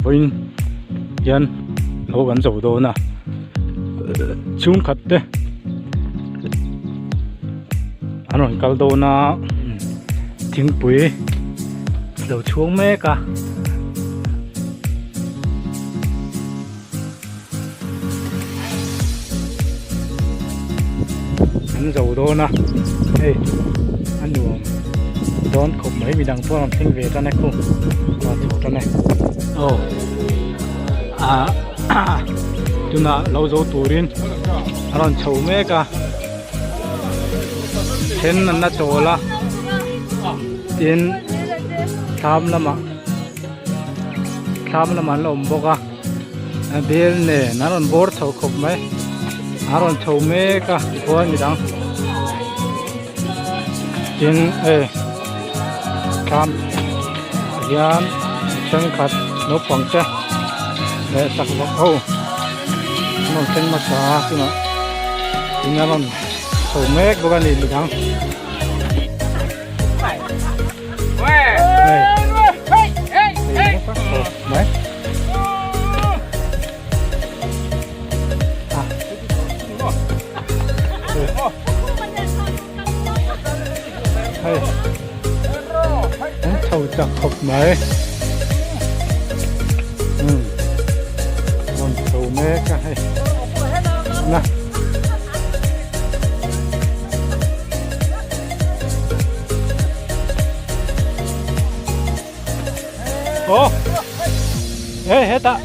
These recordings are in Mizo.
Vawiin hian lo kan zo dawn a chhungkhat te an rawn kal dawn a thingpui lo chhuang mek a. An zo dawn a hei a nuam dawn khawp mai midang pawh an rawn thleng ve tan e khu a chho tan e aw ah tunah lo zo turin a rawn chho mek a then an la chawl a tin thlam lamah thlam lamah an la awm bawk a. A bel nen a rawn bawr chho khawp mai a rawn chho mek a tichuan midang tin hei thlam ah hian thenkhat naupang te leh sakawlh ho an rawn thleng hmasa a tunah tin a rawn chho mek bawk a ni midang. Hei hei an chho chak khawp mai umm rawn chho mek a hei na. Aw hei hetah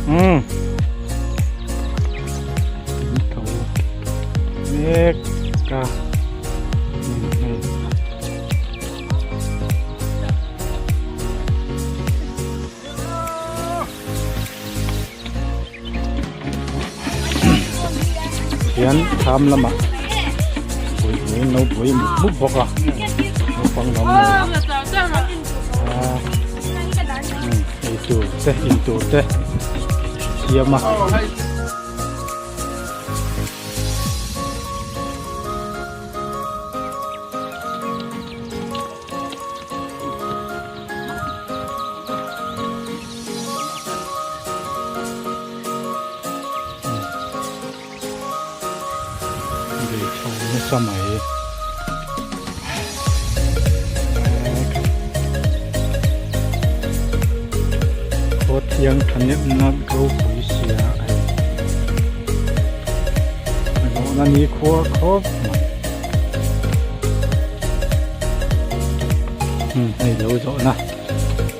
Umm tho mek a hei hian thlam lamah buaipui an lo buai mup mup bawk a naupang lam ei tur te in tur te siam a. Lui chho nasa mai khaw thiang thahnemna ropui sia hei a zawhna ni khua khawp mai hei lo zawhna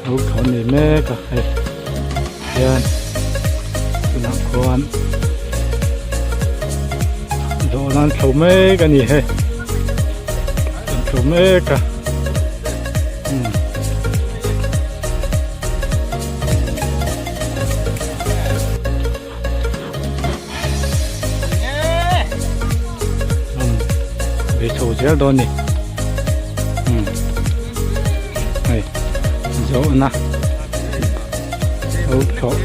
lo thawn ni mek a hei hian tunah khuan zawhna an thlo mek a ni hei an thlo mek a umm. Bei chho zel dawn ni umm hei zawhna lo thlawh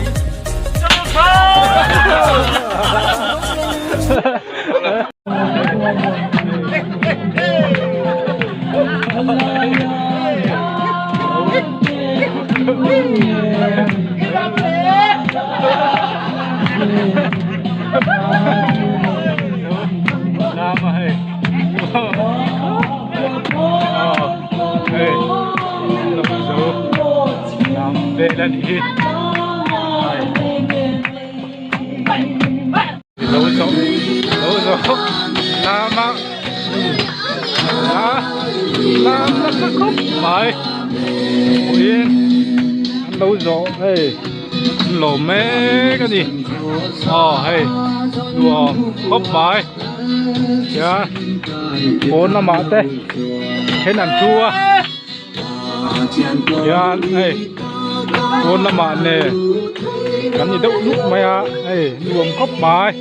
Lo zawh lo zawh lama a lam nasa khawp mai puiin an lo zawh hei an lawm mek a ni aw hei nuam khawp mai tihian pawn lamah te then an thu a hian hei pawn lamah nen kan ni deuh nuk mai a hei nuam khawp mai.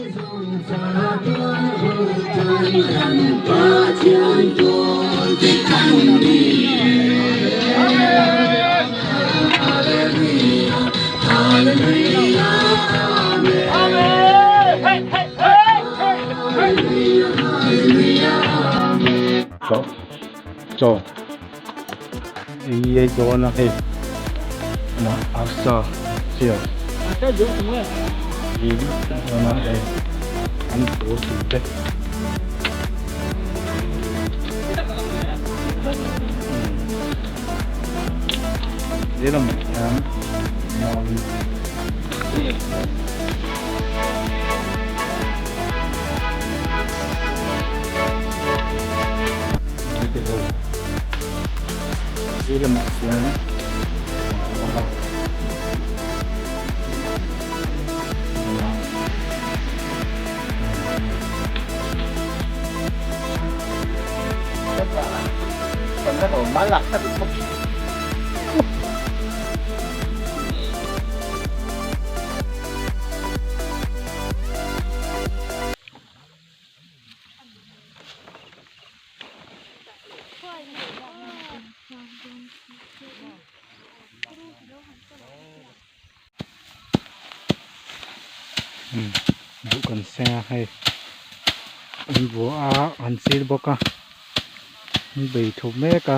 Chaw chaw ei ei dawn a hei na arsa chian ei dawn a hei an tur tih te. Lehlamah hian nauin. Lehlamah chuan a awm a. Duh kan seng a hei an vuah a an chil bawk a an bei thup mek a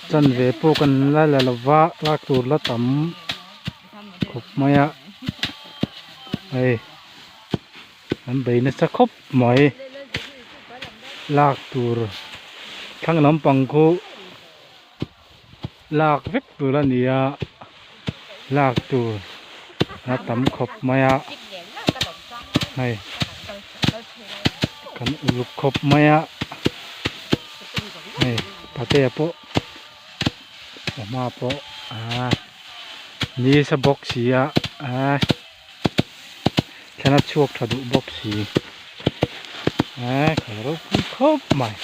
chanve pawh kan la la lova lak tur la tam khawp mai a hei. An bei nasa khawp mai lak tur thlang lampang khu lak vek tur a ni a lak tur a tam khawp mai a hei kan uluk khawp mai a hei patea pawh a hma pawh aa nisa bawk si a aa. Thlan a chhuak tha duh bawk si eee kal ropui khawp mai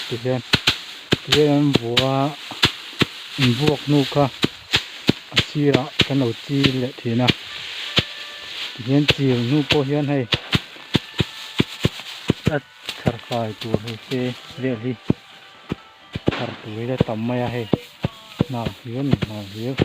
tihian tihian an vua a an vuak hnu kha a sirah kan lo chil leh thin a tihian chil hnu pawh hian hei a thar fai tur hei te vel hi. Thar tui la tam mai a hei hnah hlir a ni hnah hlir.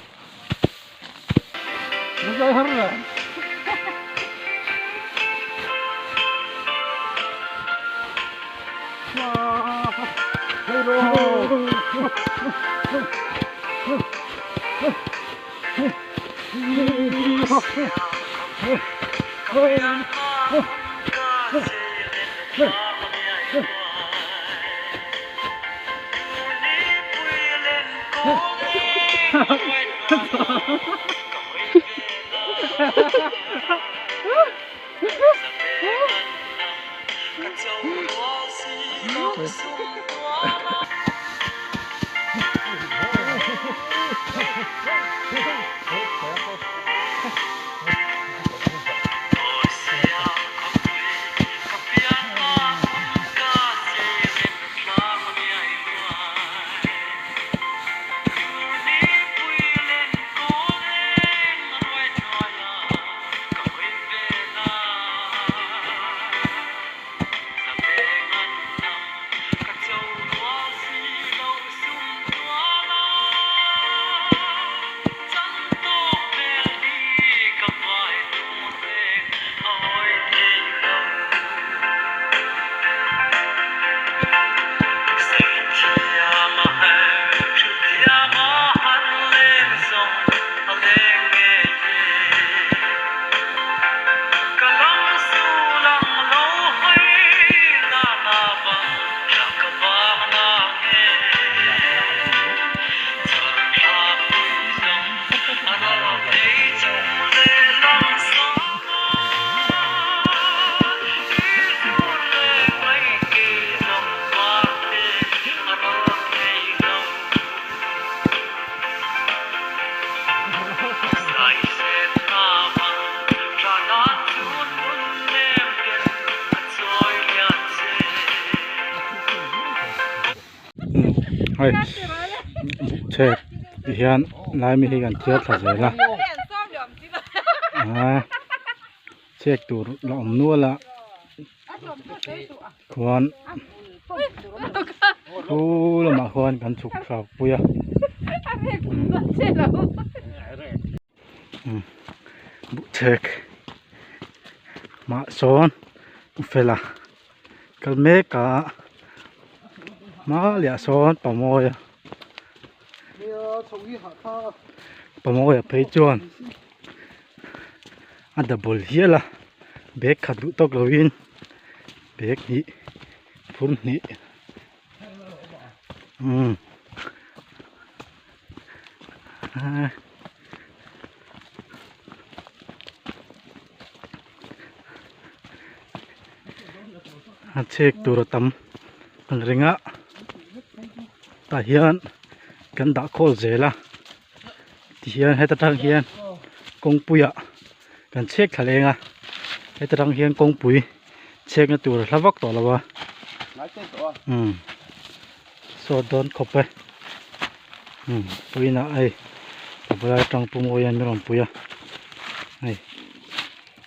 Hei chhek ti hian lai mi hi kan thiar thla zel a aaa chhek tur la awm nual a khuan khu lamah khuan kan chhuk thla pui a. Buhchhek mah sawn fela. Kal mek a hma leh ah sawn pamawi a pamawi ah phei chuan a double hial a bag khat duh tawk lo in bag hnih phur hnih umm A chhek tur a tam ang reng a tah hian kan dah khawl zel a tihian heta tang hian kawngpui ah kan chhek thla leng a heta tang hian kawngpui chhekna tur a hla vak tawh lo a umm sawt dawn khawp e umm puiin ah hei ka bula tang pu mawi hian min rawn pui a hei.